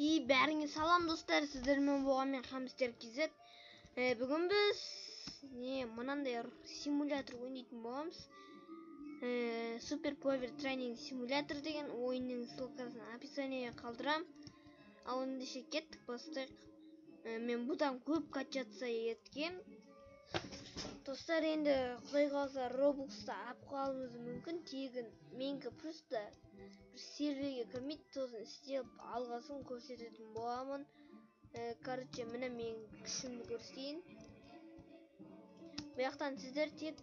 И бәріңе салам достар, сіздермен болған мен Хамстер KZ. Бүгін біз мынандай симулятор ойнайтын боламыз. Super Power Training Simulator деген ойынның ссылкасын описаниеге қалдырам. Ал ендеше кеттік, бастайық. Мен бұдан көп качаться еткен. Достар, енді Құдай қаласа Roblox'та алып қалуымыз мүмкін тегін. Менікі просто бір серверге кірмейді, сосын істеп алғасын көрсететін боламын. Короче, міне мен күшімді көрсетейін. Бұл жақтан сіздер тек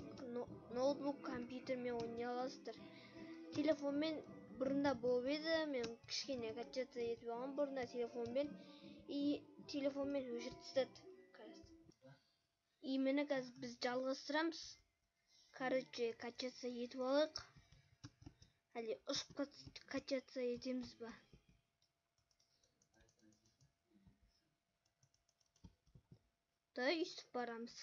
ноутбук, компьютермен ойнай аласыздар. Телефонмен бұрында болып еді, мен кішкене качаться етіп алғанмын бұрында телефонмен. И телефонмен өшіріп тастады. И міне қазір біз жалғастырамыз. Короче, качаться етіп алайық. Әлде ұшып качаться етеміз ба? Давай өйстіп барамыз.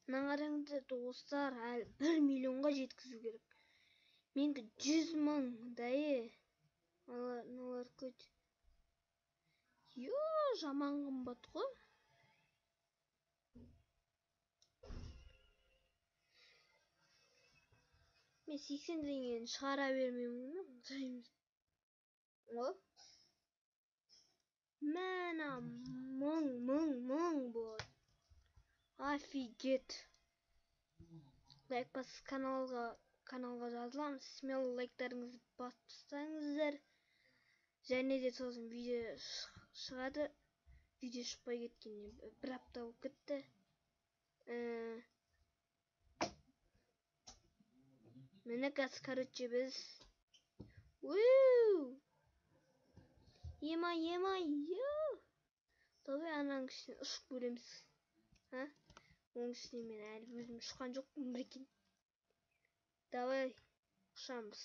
Мына қараңыздар достар, әлі 1 миллионға жеткізу керек. Менікі 100 мың да, Мыналар көт. Йо, жаман қымбат қой. Мен 80 теңгені шығара бермеймін ғой. Мә, мың болады. Офигеть. Лайк басып каналға жазыламыз. Смело лайктарыңызды басып тастаңыздар. Және де сосын видео шығады. Видео шықпай кеткеніне бір апта болып кетті. Міне қазір, короче, біз ема, ема, ё. Давай ананың үстіне ұшып көреміз. А? Оның үстіне мен әлі өзім ұшқан жоқпын, прикинь. Давай ұшамыз.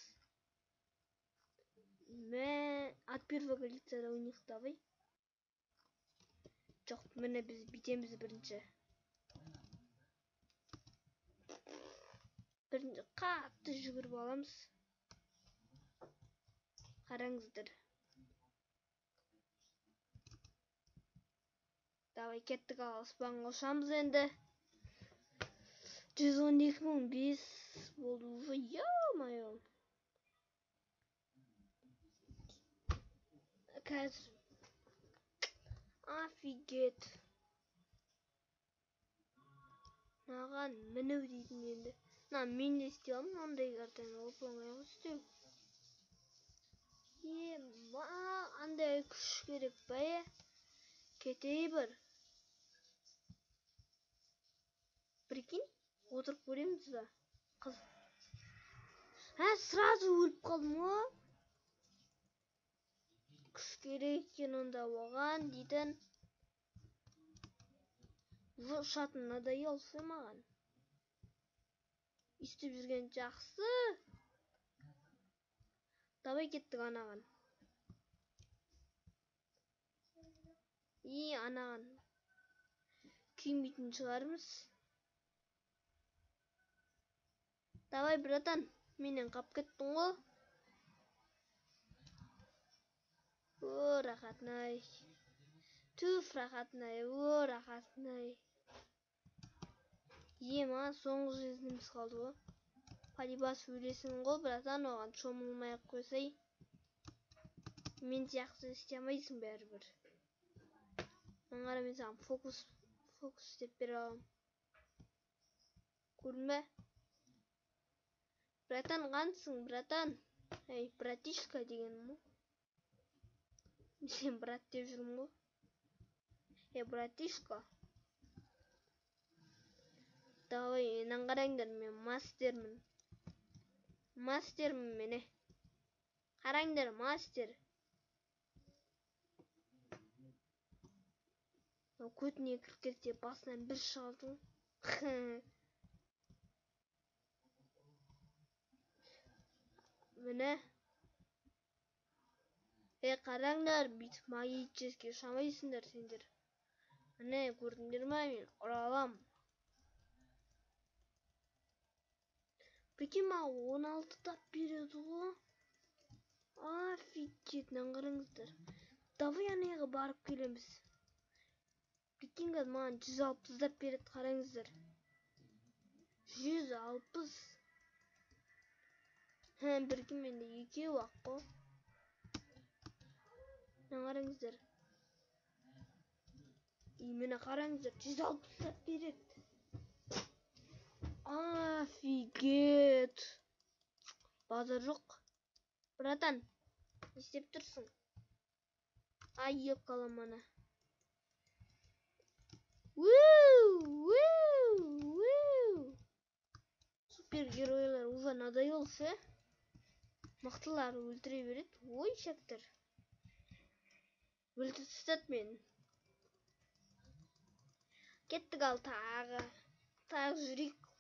Мә, от первого лица у них давай. Жоқ, міне біз бүйтеміз бірінші. Бірінші қатты жүгіріп аламыз. Қараңыздар. Давай кеттік, ал аспанға ұшамыз енді. 112 мың бес болды уже, ё-моё. Қазір. Офигеть. Маған міну дейтін енді. Мына мен де істей аламын ондай картаны, оп-оңай ғой істеу. Ема, андай күш керек па, е? Кетей бір. Прикинь, отырып көреміз ба? Қыз. Ә, сразу өліп қалдым ғой. Күш керек екен онда оған дейтін. Уже ұшатын надоел ше маған. Өйстіп жүрген жақсы. Давай кеттік анаған. И анаған күймейтін шығармыз. Давай, братан, менен қап кеттің ғой. О, рахатын-ай. Түф, рахатын-ай, о, рахатын-ай. Ема, соңғы жизніміз қалды ғой. Полибас өлесің ғой, братан, оған шомылмай-ақ қойсай. Мен сияқты істей алмайсың бәрібір. Мына қара, мен саған фокус істеп бере аламын. Көрдің бе? Братан, қансың, братан? Ей, братишка дегенім ғой. Сен брат деп жүрмін ғой. Ей, братишка. Давай, мынаны қараңдар, мен мастермін. Мастермін мен, Қараңдар, мастер. Көтіне кіріп кетсе, басынан бір шығады ғой. Міне. Ей, қараңдар, бүйтіп магический ұшамайсыңдар сендер. Міне, көрдіңдер ма, мен ұра аламын. Прикинь, маған 16 тап береді ғой. Офигеть, мынаны қараңыздар. Давай анаяға барып келеміз. Прикинь, қазір маған 160-дап береді, қараңыздар. 160. Прикинь, менде екеу ақ қой. Мынаны қараңыздар. Міне қараңыздар, 160-дап береді. Офигеть. Базар жоқ. Братан, не істеп тұрсың? Ай, еп қалам ана. Супергеройлар уже надоел ше. Мықтылар өлтіре береді. Ой, шәктір. Өлтіріп тастады мені. Кеттік ал тағы. Тағы жүрейік.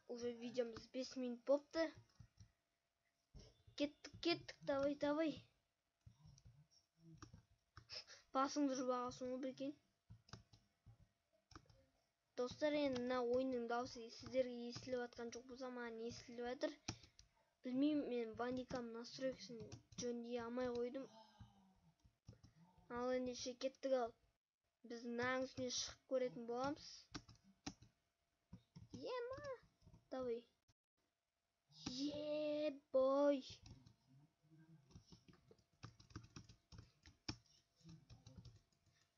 Уже видеомыз 5 минут бопты. Кеттік, кеттік, давай, давай. Басыңды жұп ағасың ғой, прикинь. Достар, енді мына ойынның дауысы сіздерге естіліп жатқан жоқ болса, маған естіліп жатыр. Білмеймін, мен бандикам настройкасын жөндей алмай қойдым. Ал ендеше кеттік ал. Біз мынаның үстіне шығып көретін боламыз. Ема, давай. Ебой.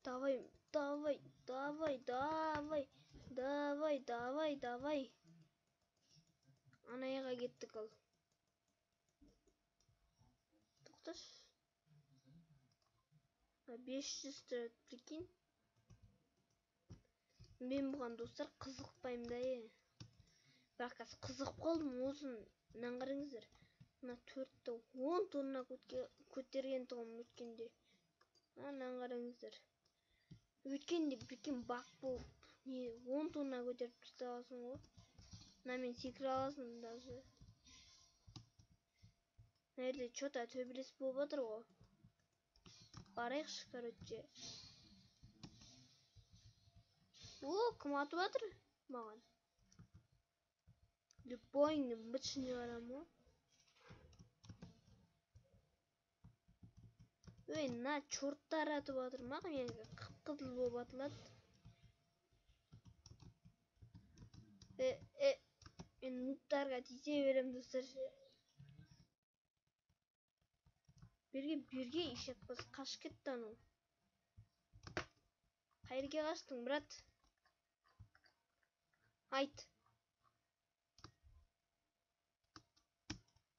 Давай, давай, давай, давай, давай, давай, давай. Анаяға кеттік ал. Тоқташы. 500 тұрады, прикинь. Мен бұған, достар, қызықпаймын да, е. Бірақ қазір қызығып қалдым, осын. Мынаны қараңыздар. Мына төртті 10 тонна көтерген тұғым өткенде. Мынаны қараңыздар. Өткенде прикинь бак болып, не, 10 тонна көтеріп тастағансың ғой. Мынамен секіре аласың даже. Мына жерде чё-то төбелес болып отыр ғой. Барайықшы, короче. О, кім атып жатыр маған? Любойыңды бытшын шығарамын ғой. Ой, мына чорттар атып жатыр маған, менікі қып-қызыл болып атылады. Мен нубтарға тиісе беремін, достар. Берге, берге, ишак бас қашып кетті анау. Қайерге қаштың, брат? Айт.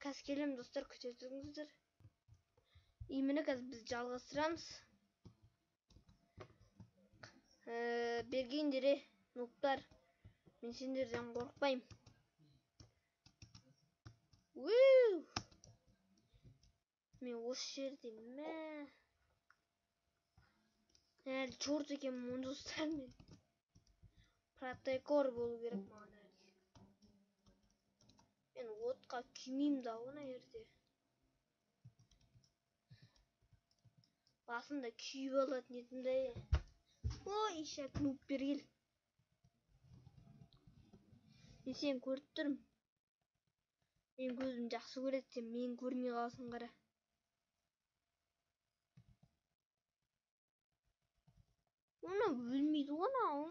Қазір келемін, достар, күте тұрыңыздар. Имені қазір біз жалғастырамыз. Бергендер, нубтар. Мен сендерден қорықпаймын. Ууу! Мен осы жерде, мә. Әлі чорт екенмін, достар, мен. Протекор болу керек маған әлі. Мен отқа күймеймін да оны жерде. Басында күйіп алатын едім де. Ой, ишак, нуб, бері кел. Мен сені көріп тұрмын. Мен көзім жақсы көреді, сен мені көрмей қаласың, қара. Оны өлмейді ғой анау.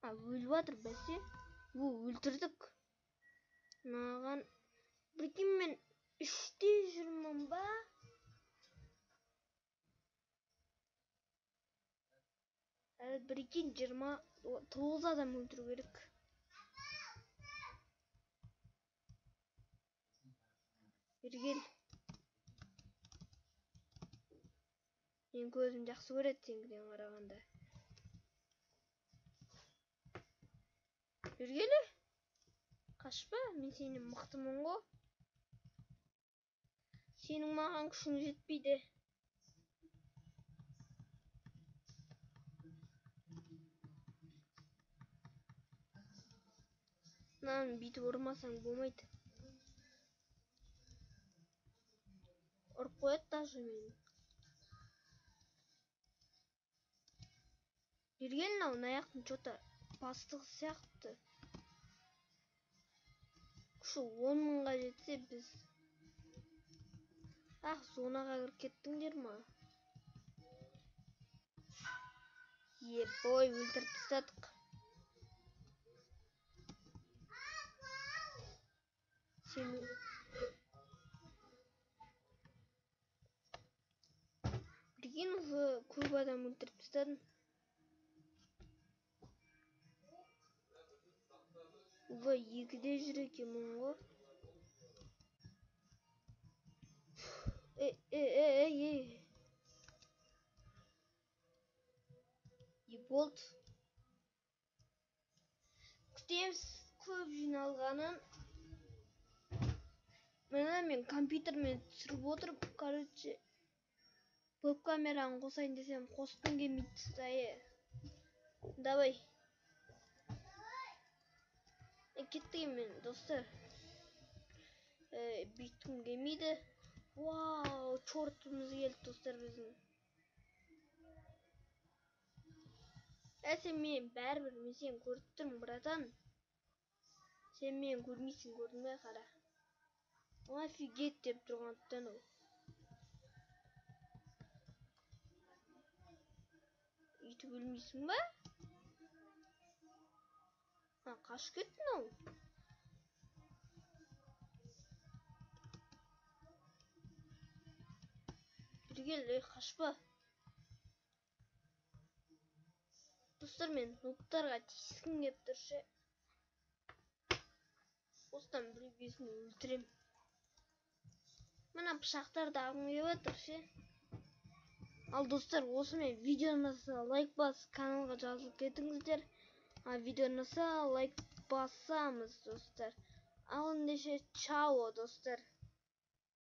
А, өліп жатыр, бәсе. О, өлтірдік. Мынаған, прикинь, мен 3-те жүрмін ба? Әлі прикинь, 29 адам өлтіру керек. Бері кел. Мен көзім жақсы көреді сенікінен қарағанда. Бері кел. Қашпа, мен сенен мықтымын ғой. Сенің маған күшің жетпейді. Мынаны бүйтіп ұрмасаң болмайды. Ұрып қояды даже мені. Бері кел, мынау мына жақтың чё-то бастығы сияқты. Күші 10 мыңға жетсе біз Ах, зонаға кіріп кеттіңдер ма? Ебой, өлтіріп тастадық. Сен прикинь, уже көп адам өлтіріп тастадым. Уже 2-де жүр екенмін ғой. Ey. Не болды? Күтеміз көп жиналғанын. Мына мен компьютермен түсіріп отырып, короче, веб камераны қосайын десем, қосқым келмейді. Давай. Кеттік мен, достар. Бүйткім келмейді. Вау, чортымыз келді, достар, біздің. Сен мен бәрібір, мен сені көріп тұрмын, братан. Сен мені көрмейсің, көрдің бе, қара. Офигеть деп тұрғандықтан ол. Үйтіп өлмейсің ба? Қашып кетті мынау. Бері кел, ей, қашпа. Достар, мен нубтарға тиіскім келіп тұр ше. Осыдан біреу өлтірем. Мына пышақтарды алғым келіп жатыр ше. Ал достар, осымен видео ұнаса лайк басып, каналға жазылып кетіңіздер. Видео ұнаса лайк басамыз, достар. Ал ендеше, чао, достар.